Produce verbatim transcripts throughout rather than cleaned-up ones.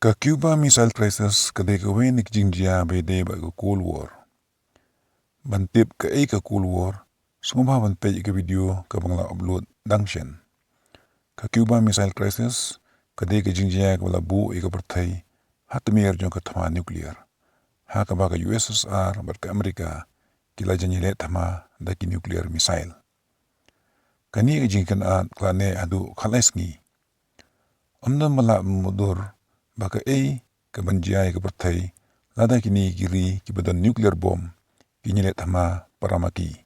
Ka Cuba Missile Crisis ka dei kawei na ki jingjia ba ïadei bad ka Cold War. Ban tip kaei ka Cold War, sngewbha ban peit ïa ka video kaba nga la upload dang shen. Ka Cuba Missile Crisis ka dei ka jingjia kaba la buh ïa ka pyrthei ha tmier jong ka thma nuclear, ha kaba ka U S S R bad ka Amerika ki la jan ïaleh thma da ki nuclear missile. Kane ka jingkynad ka la neh haduh khatlai sngi. Ym don ba lah ban mutdur ba kaei ka ban jia ïa ka pyrthei lada kine ki ri kiba don nuclear bomb kin ïaleh thma para ma ki.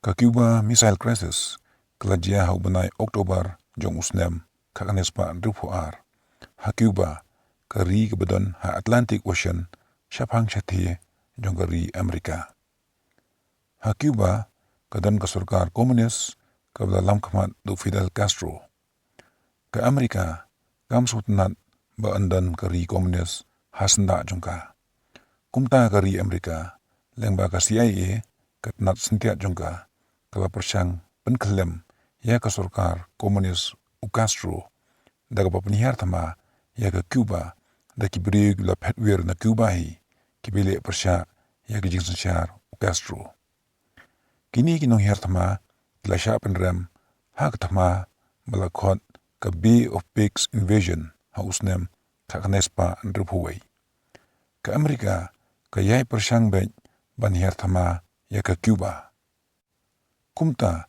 Ka Cuba Missile Crisis ka la jia ha u bnai October jong u snem khatkhyndai spah hynriewphew ar ha Cuba, ka ri kaba don ha Atlantic Ocean, shaphang shathie jong ka ri Amerika. Ha Cuba ka don ka sorkar komunist kaba la lam khmat da u Fidel Castro. Ka Amerika kam sngewtynnat ba yn don ka ri komunist ha syndah jong ka. Kumta ka ri Amerika, lyngba ka C I A, ka tnat syntiat jong ka, ka la pyrshang pynkhyllem ïa ka sorkar komunist u Castro da kaba pynhiar thma ïa ka Cuba da ki briew kiba la phet wir na Cuba hi, kiba leh pyrshah ïa ka jingsynshar u Castro. Kine ki nonghiar thma ki la shah pynrem ha ka thma ba la khot ka Bay of Pigs Invasion ha u snem khatkhyndai spah hynriewphew wei. Ka Amerika ka ïai pyrshang beit ban hiar thma ïa ka Cuba. Kumta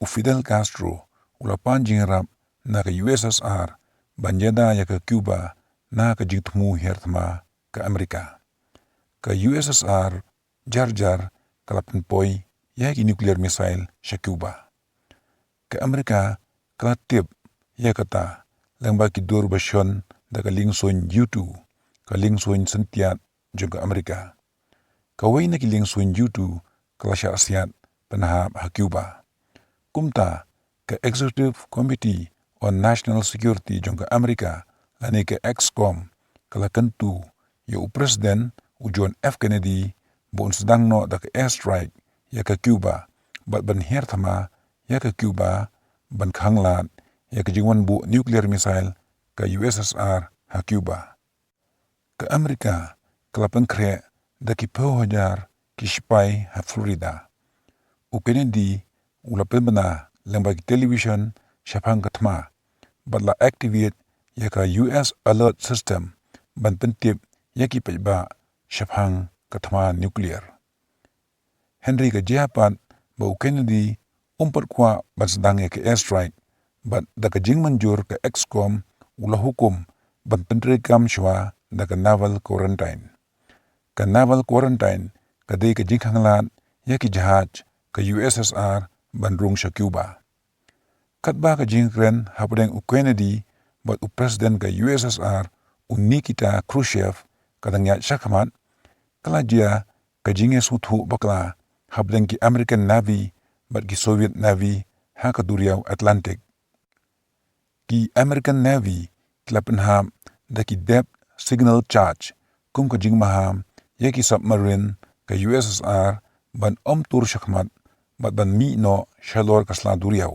u Fidel Castro u la pan jingïarap na ka U S S R ban ïada ïa ka Cuba na ka jingthmu hiar thma ka Amerika. Ka U S S R jar jar ka la pynpoi ïa ki nuclear missile sha Cuba. Ka Amerika ka la tip ïa kata lyngba ki dur ba shon da ka liengsuiñ U two, ka liengsuiñ syntiat jong ka Amerika. Kawei na ki liengsuiñ U two ka la shah siat pynhap ha Cuba. Kumta ka Executive Committee on National Security jong ka Amerika, lane ka ExComm, ka la kyntu ïa u President u John F Kennedy ba un sdang noh da ka airstrike ïa ka Cuba bad ban hiar thma ïa ka Cuba ban khanglad ïa ka jingwan buh nuclear missile ka U S S R ha Cuba. Ka Amerika ka la pynkhreh da ki phew hajar ki shipai ha Florida. U Kennedy u la pynbna lyngba ki television shaphang ka thma bad la activate ïa ka U S alert system ban pyntip ïa ki paidbah shaphang ka thma nuclear. Hynrei ka jia pat ba u Kennedy um pat kwah ban sdang ïa ka airstrike bad da ka jingmynjur ka ExComm u la hukum ban pyntreikam shuwa da ka naval quarantine. Ka naval quarantine ka dei ka jingkhanglad ïa ki jahaj ka U S S R ban rung sha Cuba. Katba ka jingkren hapdeng u Kennedy bad u President ka U S S R u Nikita Khrushchev ka dang ïaid shakhmat, ka la jia ka jingïasngewthuh bakla hapdeng ki American Navy bad ki Soviet Navy ha ka duriaw Atlantic. Ki American Navy ki la pynhap da ki depth signal charge kum ka jingmaham ïa ki submarine ka U S S R ban ym tur shakhmat bad ban mih noh shalor ka sla duriaw.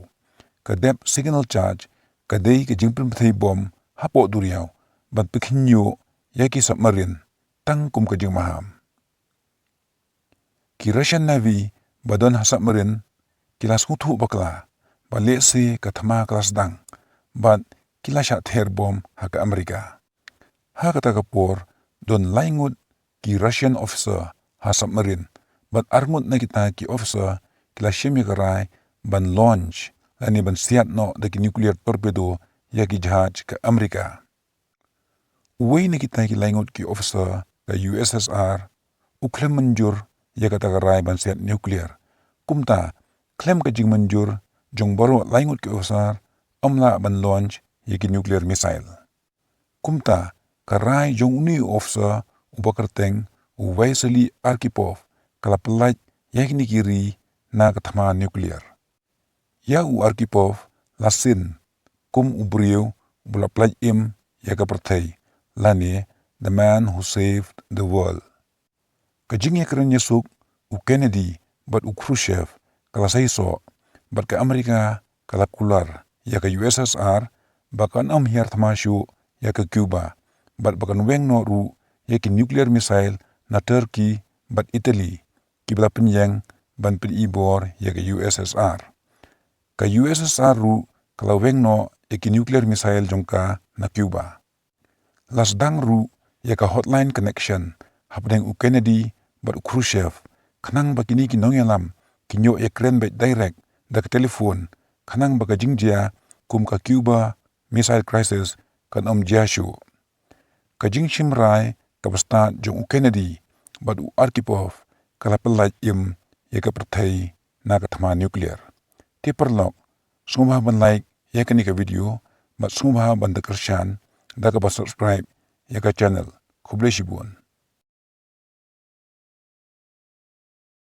Ka depth signal charge ka dei ka jingpynpthei bom hapoh duriaw ban pynkhynñiuh ïa ki submarine tang kum ka jingmaham. Ki Russian Navy ba don ha submarine ki la sngewthuh bakla ba lehse ka thma ka la sdang bad ki la shah ther bom ha ka Amerika. Ha kata ka por don lai ngut ki Russian officer ha submarine bad ar ngut na kita ki officer ki la shim ïa ka rai ban launch lane ban siat noh da ki nuclear torpedo ïa ki jahaj ka Amerika. Uwei na kita ki lai ngut ki officer ka U S S R u khlem mynjur ïa kata ka rai ban siat nuclear. Kumta khlem ka jingmynjur jong baroh lai ngut ki officer ym lah ban launch ïa ki nuclear missile. Kumta ka rai jong une u officer uba kyrteng u Vasily Arkhipov ka la pyllait ïa kine ki ri na ka thma nuclear. Ïa u Arkhipov la sin kum u briew uba la pyllait im ïa ka pyrthei lane the man who saved the world. Ka jingïakren ïasuk u Kennedy bad u Khrushchev ka la seisoh bad ka Amerika ka la kular ïa ka U S S R ba kan ym hiar thma shuh ïa ka Cuba bad ba kan weng noh ruh ïa ki nuclear missile na Turkey bad Italy, kiba la pynïeng ban pyni bor ïa ka U S S R. Ka U S S R ruh ka la weng noh ïa ki nuclear missile jong ka na Cuba. La sdang ruh ïa ka hotline connection hapdeng u Kennedy bad u Khrushchev, khnang ba kine ki nongïalam kin ïoh ïakren beit direct da ka telephone, khnang ba ka jingjia kum ka Cuba Missile Crisis kan ym jia shuh. Ka jingshim rai kaba stad jong u Kennedy bad u Arkhipov ka la pyllait im ïa ka pyrthei na ka thma nuclear. Te paralok, sngewbha ban like ïa kane ka video bad sngewbha ban da kyrshan da kaba subscribe ïa ka channel. Khublei shibun.